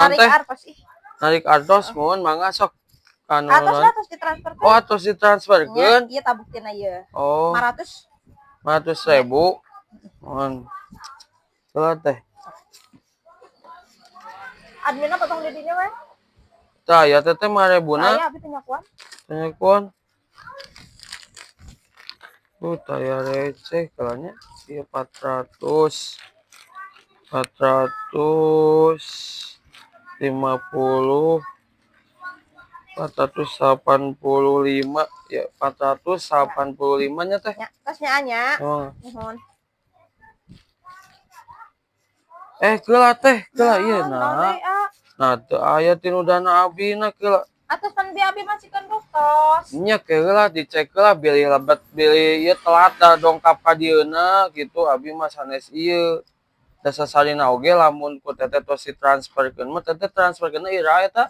Narik Teh artos ih. Narik artos, mohon mangga sok kanu. Atos lah, tos ditransferkeun. Oh, atos ditransferkeun. Nya, ieu tah buktina ieu. Oh. 500. 500.000, mohon. Heula, Teh. Adminna potong di dinya we. Tah, ya teteh 5.000-na. Aya, abi teh nyakuan. Nyakuan. Tuh, taya receh kalanya. Iya, 400. 450, 485 ya, 485 nya, Teh. Nya, tos nya nya. Oh. Nuhun. Eh, keula, Teh, keula ieu. Naon, naon Nah. deui, ah? Nah, teu aya tinu dana abina, keula. Atos pan bi abi masihkeun buktos. Nya, keula dicek heula bilih lebet, bilih ieu telat da dongkap ka dieuna gitu, abi mah sanes ieu. Da sasarina oge lamun ku teteh tos ditransferkeun mah, teteh transferkeun iraha eta?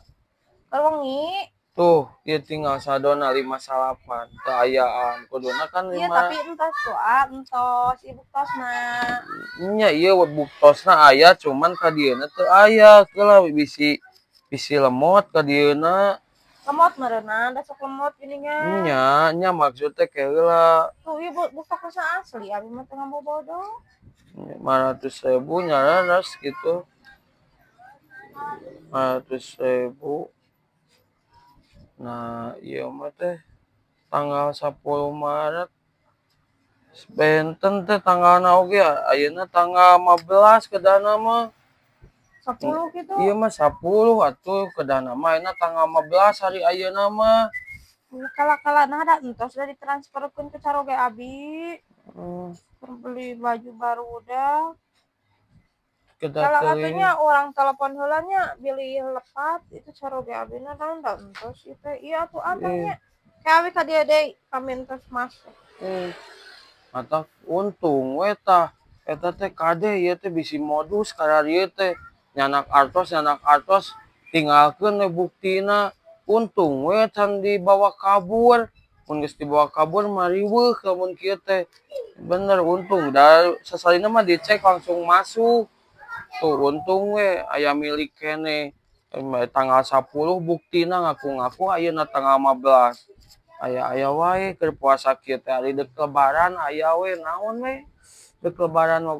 Keur wengi. Tuh, ieu tinggal saldona 58, teu ayaan. Kuduna kan Iya, 5. tapi entos tuh, ah, entos ieu buktosna. Nya, ieu buktosna aya, cuman ka dieuna teu aya. Keula, bisi bisi lemot ka dieuna. Lemot meureunna, da sok lemot geuningan. Nya, nya maksud teh ke heula. Tuh, ieu buktosna asli, abi mah teu ngabobodo. 500.000 nyararas gitu. 500.000. Nah, ieu mah teh tanggal 10 Maret. Benten teh tanggalna oge, ayeuna tanggal 15 kedana mah. 10 gitu. Ieu mah 10 atuh kedana mah, ayeuna tanggal 15 hari ayeuna mah. Kala-kala nah da entos da ditransferkeun ke caroge abi. Keur beli baju baru udah. Kedah Kalau teuing. atunya orang telepon heula nya, bilih lepat itu caroge abina naon da entos ieu teh. Ieu atuh abangnya. Kayak abi ka dieu deui pamintos mas. Matak untung we tah eta teh, kade ieu teh bisi modus kararieu teh. Nyandak artos, nyandak artos, tinggalkeun we buktina. Untung we can dibawa kabur. Mun geus dibawa kabur mah riweuh lamun kieu teh. Bener, untung da sasalina mah dicek langsung masuk. Tuh, untung we aya milik keneh. Tanggal 10 buktina, ngaku-ngaku ayeuna tanggal 15. Aya-aya wae keur puasa kieu teh, ari deuk lebaran aya we naon we. Deuk lebaran mah.